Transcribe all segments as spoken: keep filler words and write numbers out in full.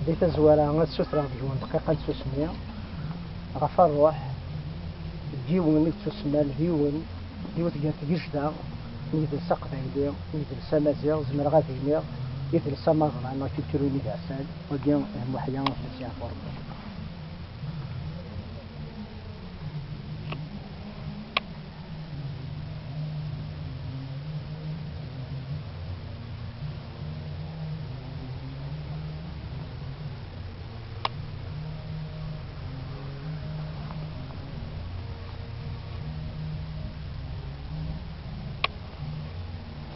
Di tazwara, ad ssutreɣ deg-wen dqiqa n tsusmi ɣef ṛṛuḥ n yiwen i yettusemman d yiwen, yiwet gar tgejda n yidles aqbayli, n yidles amaziɣ, zemreɣ ad iniɣ idles amaḍlan neɣ culture universelle, wagi d Muḥya Idles Yeɛfuṛ.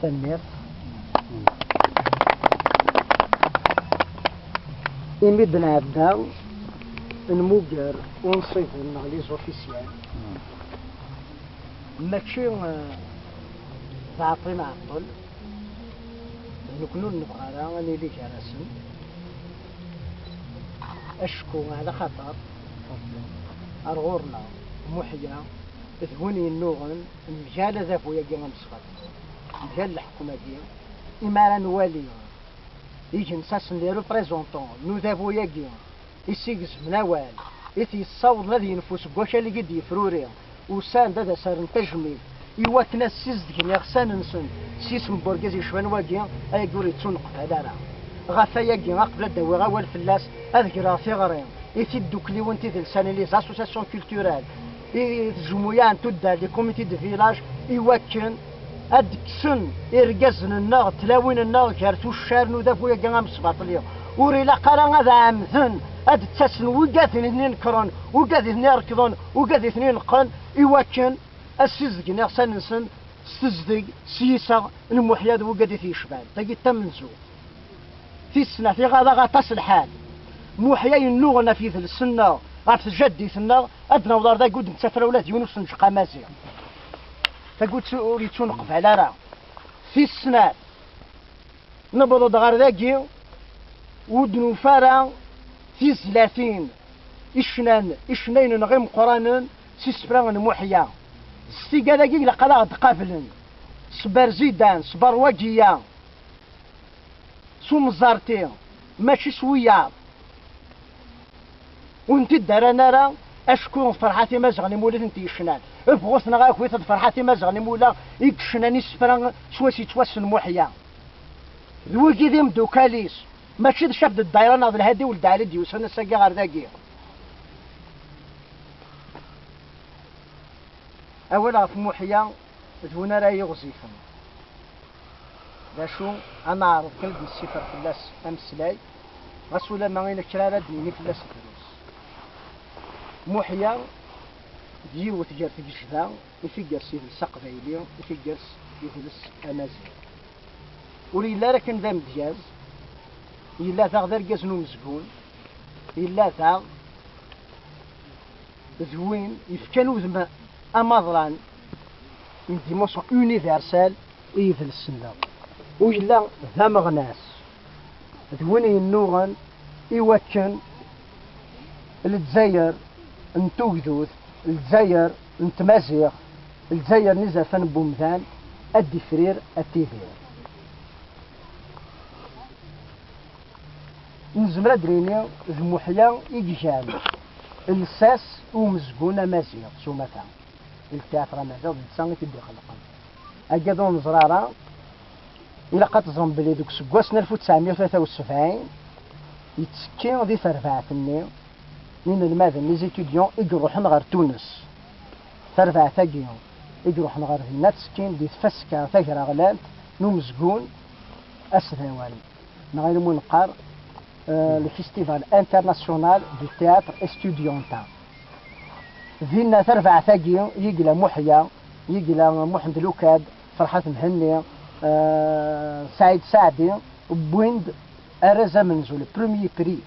Tanemmirt. Imi d-nɛedda nmuger unṣiben neɣ les officiels, mačči, eh, d aɛeṭṭi nɛeṭṭel, d nekkni ur nebɣi ara ad nili gar-asen, acku ɛla xaṭer ar ɣur-neɣ Muḥya d win yennuɣen mgal adabu-agi amesbaṭli, mgal leḥkem-agi, imi ara nwali igensasen, les représentants n udabu-agi, i s-igezmen awal, i t-yessawḍen ad yenfu seg wakal i d-yefruri, usan-d ad as-rren tajmilt i wakken ad ssizdgen iɣsan-nsen s yisem n urgaz yecban wagi, ayagi ur yettuneqbal ara. Ɣef wayagi, aqbel ad d-awiɣ awal fell-as, ad greɣ tiɣri i tiddukliwin tidelsanin, les associations culturelles, i tjemmuyaɛ n tuddar, les comités de village, i wakken ad d-kksen irgazen-nneɣ, tlawin-nneɣ gar tuccar n udabu-agi amesbaṭli. Ur ilaq ara ad ɛemmden ad d-ttasen wigad i ten-inekkren, wigad i ten-irekḍen, wigad i ten-ineqqen, i wakken ad ssizdgen iɣsan-nsen s tezdeg, s yiseɣ n Muḥya d wigad i t-yecban. Tagi d tamenzuɣt. Tis snat, iɣaḍ-aɣ aṭas lḥal. Muḥya yennuɣen ɣef yidles-nneɣ, ɣef tjaddit-nneɣ, ad d-naweḍ ar dagi ur d-nettafra ula d yiwen usenǧeq amaziɣ. Tagi ur tt-, ur yettuneqbal ara. Tis snat, newweḍ-d ɣer dagi, ur d-nufi ara tizlatin, icnan, icennayen-nneɣ imeqqranen s isefra n Muḥya. S tigad-agi ilaq ad aɣ-d-qablen s Berzidan, s Berwagiya, s Umẓerti, mačči s wiyaḍ. Ur tent-id-rran ara acku d Ferḥat Imazɣen i mula i tent-yecnan. Bɣut neɣ agit, d Ferḥat Imazɣen i mula i yecnan isefra swayes yettwassen Muḥya. D wigi d imdukal-is, mačči d chef de ddaïra neɣ d Lhadi Weld Ɛli d-yusan ass-agi ɣer dagi. Awal ɣef Muḥya d win ara yiɣzifen. D acu, ad neɛreḍ kan ad nessifer fell-as ameslay, ɣas ulamma i kra ara d-nini fell-as drus. Muḥya d yiwet gar tgejda i tigert s yidles aqbayli, i tigert s yidles amaziɣ. Ur yelli ara kan d amedyaz, yella daɣ d argaz n umezgun, yella daɣ d win yefkan udem amaḍlan, une dimension universelle i yidles-nneɣ. U yella d ameɣnas, d win yennuɣen i wakken Lezzayer n tugdut, Lezzayer n tmaziɣt, Lezzayer n izerfan n wemdan ad d-ifrir, ad tidir. Nezmer ad d-nini d Muḥya i igan lsas i umezgun amaziɣ s umata. Ltiyaṭr amaziɣ d netta i t-id-ixelqen. Agad ur neẓri ara, ilaq ad teẓrem belli deg useggas n alef u tesɛemya u tlata u sebɛin yettekki di terbaɛt-nni n inelmaden, les étudiants, i iruḥen ɣer Tunes. Tarbaɛt-agi i iruḥen ɣer dinna ttekkin di tfaska tagraɣlant n umezgun asdawan, neɣ ayen umi neqqar, euh, le Festival International du Théâtre Estudiantin. Dinna tarbaɛt-agi i yegla Muḥya, i yegla Muḥend Lukad, Ferḥat Mhenni, euh, Saɛid Saɛdi, wwin-d arraz amenzu, le premier prix.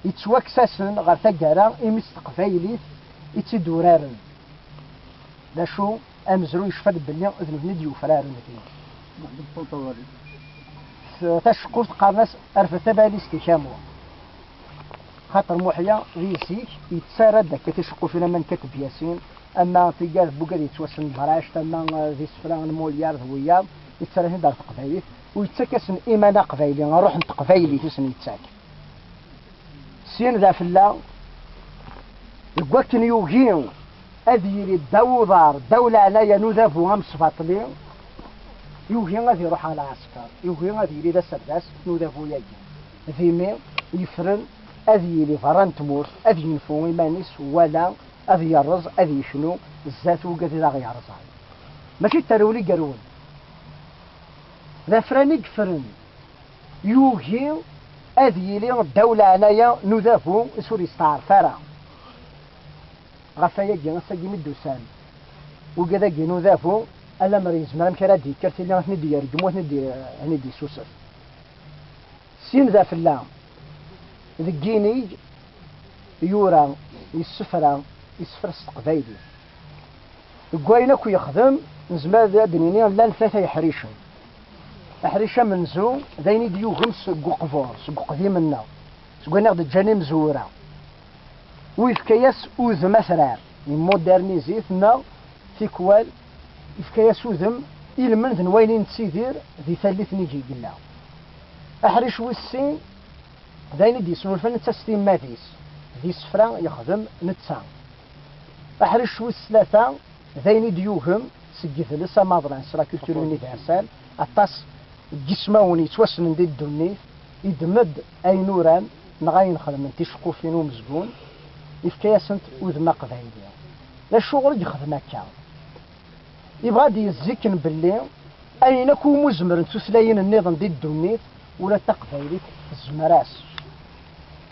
Yettwakkes-asen ɣer taggara imi s teqbaylit i tt-id-uraren. D acu, amezruy yecfa-d belli d nutni i d-yufraren din. T-, taceqquft qqaren-as rfed tabalizt-ik a Muḥ. Xaṭer Muḥya di zik yettarra-d akka ticeqqufin am Ankateb Yasin, ama tigad n wugad yettwassen Bract, ama, eh, d isefra n Molière d wiyaḍ, yettarra-ten-id ɣer teqbaylit, u yettak-asen iman aqbayli, ṛṛuḥ n teqbaylit i sen-yettak. Syin d afella, deg wakken yugi ad yili ddaw uḍar, ddaw leɛnaya n udabu amesbaṭli, yugi ad iruḥ ɣer lɛesker, yugi ad yili d aserdas n udabu-agi. D imi yefren ad yili berra n tmurt, ad yenfu iman-is, wala ad yerreẓ, ad yeknu zdat wugad i d aɣ-yerẓan. Mačči d tarewla i yerwen. D afran i yeffren. Yugi ad yili ddaw leɛnaya n udabu s ur yesteɛref ara. Ɣef wayagi, ass-agi mi d-usan wugad-agi n udabu, alammer yezmer amek ara d-yekker tili ad ten-id-yergem, ad ten-id-, ad ten-id-yessusef. Syin d afella, deg yinig yura, yessefra, yessefra s teqbaylit. Deg wayen akk yexdem, nezmer ad d-nini llan tlata yeḥricen. Aḥric amenzu d ayen i d-yugem seg uqbur, seg uqdim-nneɣ, seg wayen i ɣ-d-ǧǧan imezwura. U yefka-yas udem atrar, yemmuderniz-it neɣ tikwal yefka-yas udem i lmend n wayen i nettidir di tallit nnig i yella. Aḥric wis sin d ayen i d-yesnulfan netta s timmad-is, d isefra yexdem netta. Aḥric wis tlata d ayen i d-yugem seg yidles amaḍlan, s la culture universelle, aṭas n yismawen yettwassnen di ddunit, iddem-d ayen uran neɣ ayen xedmen ticeqqufin umezgun, yefka-yasent udem aqbayli. D acuɣer i yexdem akka? Yebɣa ad d-yezziken belli ayen akk umi zemrent tutlayin nniḍen di ddunit, ula d taqbaylit tezmer-as.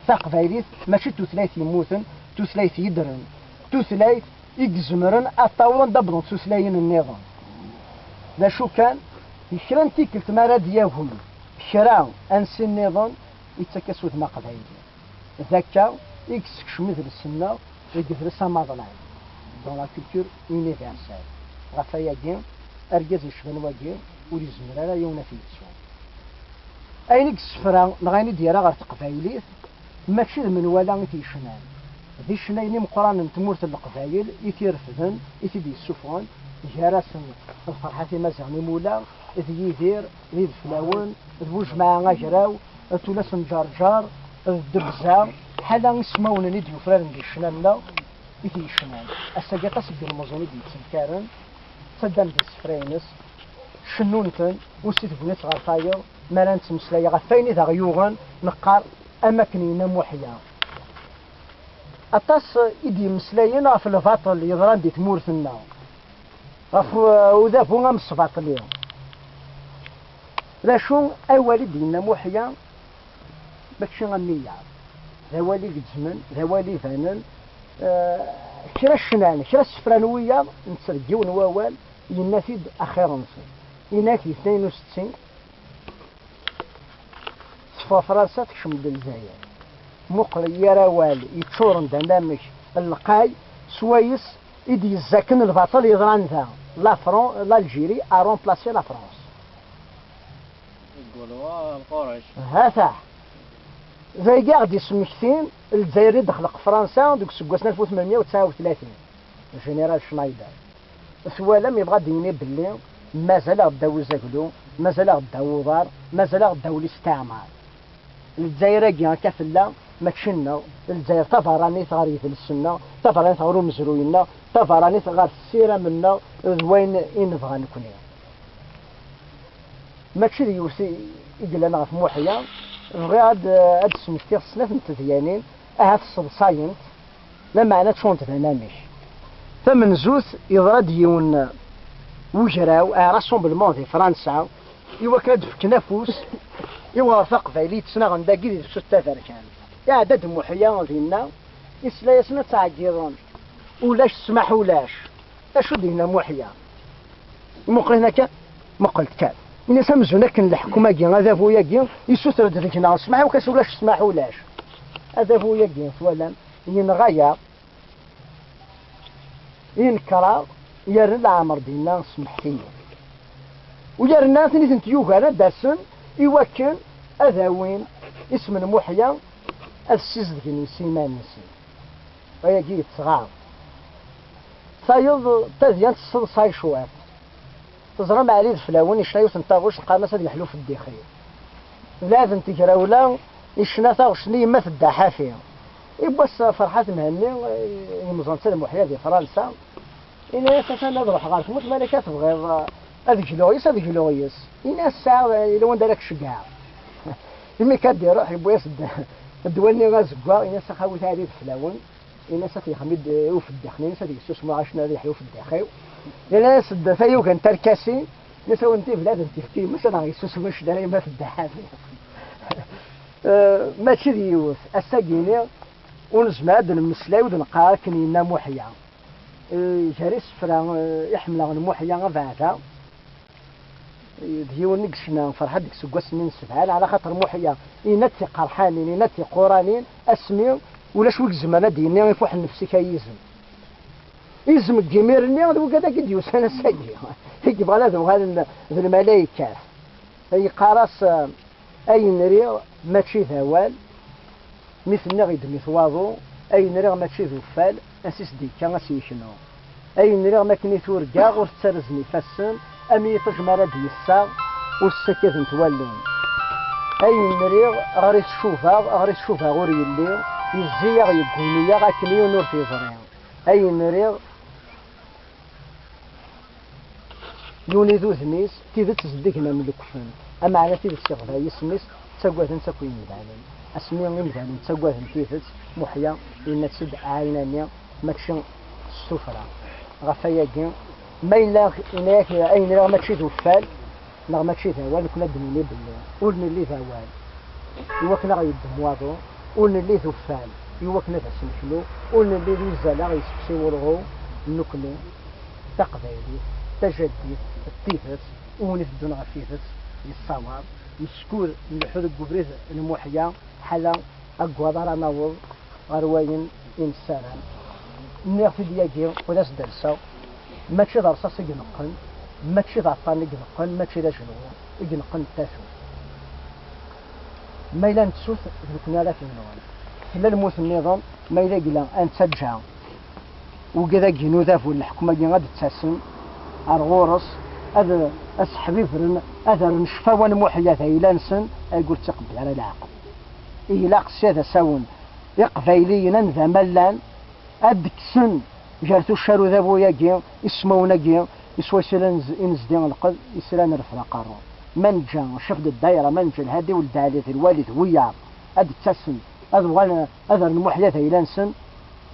Taqbaylit mačči d tutlayt yemmuten, tutlayt yeddren, tutlayt i izemren ad taweḍ anda wwḍent tutlayin nniḍen. D acu kan, di kra n tikkelt mi ara d-yagem kra ansi nniḍen, yettak-as udem aqbayli. D akka i yessekcem idles-nneɣ deg yidles amaḍlan, dans la culture universelle. Ɣef wayagi, argaz yecban wagi ur yezmir ara yiwen ad t-yettu. Ayen i yessefra neɣ ayen i d-yerra ɣer teqbaylit, mačči d menwala i t-yecnan. D icennayen imeqqranen n tmurt n Leqbayel i t-irefden, i t-id-yessufɣen, gar-asen d Ferḥat Imaziɣen Imula, d Yidir, d Ideflawen, d Bujemɛa Agraw, d Tullas n Ǧerǧer, d Ddebza, ḥala ismawen-nni i d-yufraren di ccna-nneɣ i t-yecnan. Ass-agi aṭas n yilmeẓyen i d-yettenkaren, ttaddam-d isefra-ines, cennun-ten, u si tegnit ɣer tayeḍ, mi ara nettmeslay ɣef wayen i d aɣ-yuɣen, neqqar am akken yenna Muḥya. Aṭas i d-yemmeslayen ɣef lbaṭel yeḍran di tmurt-nneɣ, ɣef, uh, udabu amesbaṭli. D acu awal i d-yenna Muḥya? Mačči am wiyaḍ. D awal i gezzmen, d awal ibanen. Uh, kra ccnan, kra ssefran wiyaḍ, netta deg yiwen wawal yenna-t-id axir-nsen. Yenna-t di tnayen u settin, teffeɣ Fransa, tekcem-d Lezzayer. Muqel yir awal yeččuren d anamek n lqay, swayes i d-yezzaken lbaṭel yeḍran da. La Fran-, l'Algérie a remplacé la France. Gaulois, Lqurayc. Hata. D ayagi i ɣ-d-yesmektin Lezzayer i d-texleq Fransa deg useggas n alef u tmenmya u tesɛa u tlatin. Général Schneider. Twalam, yebɣa ad d-yini belli mazal-aɣ ddaw uzaglu, mazal-aɣ ddaw uḍar, mazal-aɣ ddaw listeɛmar. Lezzayer-agi akka tella, mačči nneɣ. Lezzayer taberranit ɣer yidles-nneɣ, taberranit ɣer umezruy-nneɣ, taberranit ɣer tessiram-nneɣ d wayen i nebɣa nekni. Mačči d yiwet i, i yellan ɣef Muḥya. Bɣiɣ ad, ad d-smektiɣ snat n tedyanin, ahat sseḍsayent, lameɛna ččurent d anamek. Tamenzut, yeḍra-d yiwen n ugraw, un rassemblement di Fransa, i wakken ad d-fken afus i ɣer taqbaylit ttnaɣen dagi di tefsut taberkant. Iɛedda-d Muḥya dinna, isla-yasen ad ttɛeggiḍen: "Ulac ssmaḥ ulac." Acu d-yenna Muḥya? Muqel-in akka, muqel-d kan. Ini-as amzun akken leḥkem-agi, adabu-agi, yessuter-d deg-neɣ ssmaḥ, iwakken ulac ssmaḥ ulac. Adabu-agi, twalam, yenɣa-yaɣ, yenker-aɣ, yerna leɛmer d-yenna semmḥet-iyi. U yerna tin i tent-yugaren ad d-asen i wakken ad awin isem n Muḥya, ad ssizdgen yes iman-nsen. Ayagi yettɣaḍ. Tayeḍ tadyant tesseḍsay cwiṭ. Teẓram Ɛli Ideflawen icna yiwet n taɣect qqaren-as Ad yeḥlu feddi xir. D lɛebd n tegrawla icna taɣect-nni yemma tedda ḥafi. Yiwwas Ferḥat Mhenni, imẓan-nni d Muḥya di Fransa, yenna-yas: "Atan ad ruḥeɣ ɣer tmurt, ma akka tebɣiḍ ad gluɣ yes, ad gluɣ yes." Yenna-yas: "Sɛiɣ, yella wanda ara k-ceggɛeɣ." Imi kan d-iruḥ, yewwi-yas-d ddwa-nni azeggaɣ, yenna-yas: "Axawit ɛli d fell-awen." Yenna-yas: "Ad t-yexmid i ufeddiq-nni, yenna-yas: Ad yessusem uɛacen ad yeḥlu ufeddiq-iw." Yenna-yas-d tayuga n tarkasin, yenna-yas: "Awen tibladen tifkim, mas ad aɣ-yessusem ucedda ara yemma teddaḥ." Eh, mačči d yiwet. Ass-agi-ni ur nezmir ad d-nemmeslay, ur d-neqqar akken yenna Muḥya. Eh, gar isefra, eh, i ḥemmleɣ n Muḥya abeɛda, eh, d yiwen i yecna Ferḥat deg iseggasen-nni n sebɛin, ɛla xaṭer Muḥya yenna-d tiqerḥanin, yenna-d tiquranin, asmi ulac wi izemren ad d-yini ifuḥ nnefs-ik ay izem. Izem deg imir-nni d wigad-agi d-yusan ass-agi, i yebɣan ad uɣalen d lmalaykat. Yeqqar-as, eh, "Ayen riɣ mačči d awal, mi t-nniɣ yeddem-it waḍu, ayen riɣ mačči d uffal, ansi s-d-yekka a s-yeknu. Ayen riɣ makken i turgaɣ ur tettarzen ifassen, am yiṭij mi ara d-yessaɣ ur ssakadent wallen. Ayen riɣ ɣer-i tcubaɣ, ɣer-i tcubaɣ ur yelli, yezzi-yaɣ yegguni-yaɣ akken yiwen ur t-yeẓri. Ayen riɣ yuni d udem-is, tidet zeddigen am lekfen, ameɛna tidet iɣba yisem-is, ttagaden-tt akk yimdanen. Asmi imdanen ttagaden tidet, Muḥya yenna-tt-id ɛaynan-nni, mačči s tuffra. Ɣef wayagi, ma yella yenna-yak ayen riɣ mačči d uffal, neɣ mačči d awal, nekkni ad d-nini belli ur nelli d awal i wakken ad ɣ-yeddem waḍu, ur nelli d uffal i wakken ad as-neknu, ur nelli d uzzal a ɣ-yesseqsi wulɣu, nekkni d taqbaylit, d tajaddit, d tidet, i win iteddun ɣef tidet, yessawaḍ, meskud nleḥḥu deg ubrid n Muḥya, ḥala aggaḍ ara naweḍ ɣer wayen i nessaram. Nniɣ-t-id yagi, ur as-d-rseɣ, mačči d rṣaṣ i ineqqen, mačči d aṭṭan i ineqqen, mačči d ajenwi i ineqqen d tatut. Ma yella nettut, d nekkni ara t-yenɣen. Tella lmut nniḍen, ma yella yella ad nettaǧǧa wigad-agi n udabu n leḥkem-agi ad d-ttasen ar ɣur-s, ad, ad seḥbibren, ad rren ccfawa n Muḥya d ayla-nsen, ay ur ttaqebbi ara leɛqel. Ilaq sya d asawen iqbayliyen anda ma llan, ad d-kksen gar tuccar udabu-agi, ismawen-agi, iswayes i la nez-, i nezdi lqed, i s la nerfed aqerru. Ma neǧǧa ccaf d ddayra, ma neǧǧa lhadi u ldeɛli d lwali d wiyaḍ ad d-ttasen, ad uɣalen ad rren Muḥya d ayla-nsen,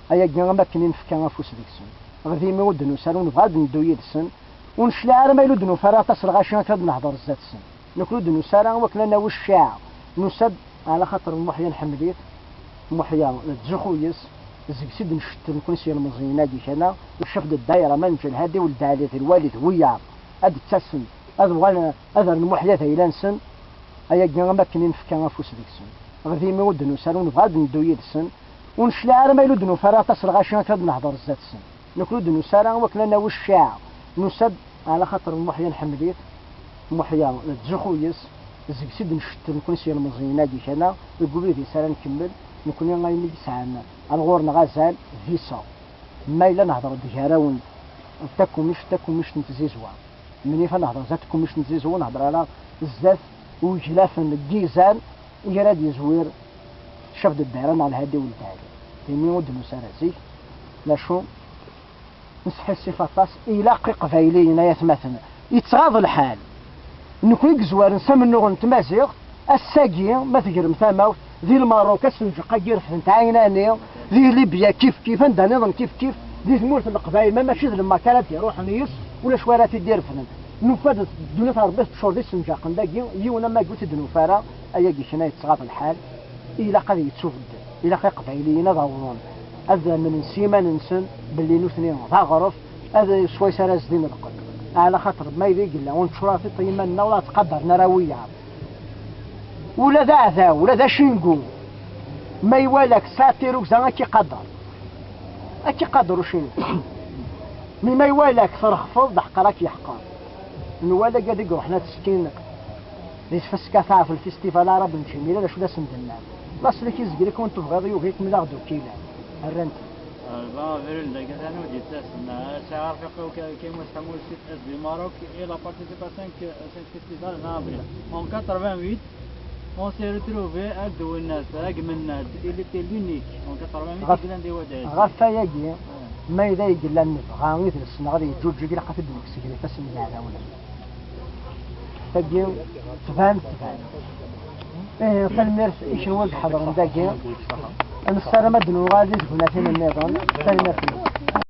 ayagi am akken i nefka afus deg-sen. Ɣer dimi ur d-nusi ara, ur nebɣi ad neddu yid-sen, ur necliɛ ara ma yella ur d-nufi ara aṭas n lɣaci akken ad nehder zdat-sen. Nekkni ur d-nusi ara i wakken ad nawi cciɛa. Nusa-d ɛla xaṭer Muḥya nḥemmel-it. Muḥya d ttzuxxu yes, seg-s i d-ncettel nekkni s yilmeẓyen-agi kan-a, ccaf d ddayra, ma neǧǧa lhadi u ldeɛli d lwali d wiyaḍ ad d-ttasen, ad uɣalen ad rren Muḥya d ayla-nsen, ayagi am akken i nefka afus deg-sen. Ɣer dimi ur d-nusi ara, ur nebɣi ad neddu yid-sen, ur necliɛ ara ma yella ur d-nufi ara aṭas n lɣaci akken ad nehder zdat-sen. Nekkni ur d-nusi ara i wakken ad nawi cciɛa. Nusa-d ɛla xaṭer Muḥya nḥemmel-it. Muḥya d ttzuxxu yes, seg-s i d-ncettel nekkni s yilmeẓyen-agi kan-a, deg ubrid-is ara nkemmel, nekkni ayen i yesɛan ar ɣur-neɣ azal d iseɣ. Ma yella nehder-d gar-awen d takumict, takumict n tzizwa. Menyif ad nehder zdat tkumict n tzizwa, ur nehder ara zdat weglafen n yizan i ara d-yezwir ccaf d ddayra neɣ lhadi u ldeɛli. Dimi ur d-nusi ara zik, lacu nesḥissif aṭas, ilaq iqbayliyen ay atmaten, yettɣaḍ lḥal. Nekkni i yezwaren s amennuɣ n tmaziɣt, ass-agi ma tegrem tamawt di Lmerruk, asenǧeq-agi refden-t ɛinani, di Libya kif kif, anda niḍen kif kif, di tmurt n Leqbayel, ma mačči d Lmak ara d-iruḥen yes, ulac wara t-id-irefden. Nufa-d ddunit n Ṛebbi teččur d isenǧaqen dagi, yiwen amagu ur t-id-nufi ara, ayagi kna yettɣaḍ lḥal, ilaq ad yettubeddel, ilaq iqbayliyen ad awḍen, ad amnen s yiman-nsen belli nutni d aɣref, ad swayes ara zdin lqedd. Ɛla xaṭer ma yella yella ur neččur ara tiṭ i yiman-nneɣ, ur aɣ-ttqadaren ara wiyaḍ. Ula d aɛdaw, ula d acengu, ma iwala-k tesɛiḍ tirrugza, ad k-iqader. Ad k-iqader ucengu. Mi ma iwala-k trexfeḍ, d aḥqar ad k-yeḥqer. Nwala gad i iruḥen ad skin di tfaska taɛfelt festival arabe n Ǧimila, d acu d asen-d-nnan? Laṣel-ik izgel-ik, win tebɣiḍ yugi-k, mel-aɣ-d ukilan. Rran-t. Rebɛa abril dagi atan ur d-yettasen. Sɛiɣ arfiq-iw Ka-, Kaymous Ḥamusit di Maroc et la participation que ce festival en avril. En quatre-vingt-huit, On s'est retrouvé à Douenas, à Gmenad. Il était l'unique en quatre-vingt-huit Ɣef- qui l'a déwadé. Ɣef wayagi, ma yella i yellan nebɣa idles-nneɣ ad yeǧǧuǧǧeg, ilaq ad t-id-nekkes gar ifassen n yiɛdawen. Tagi tban tban. Ihi tanemmirt i kenwi i iḥeḍren dagi. Nessaram ad d-nuɣal di tegnatin nniḍen. Tanemmirt-nwen.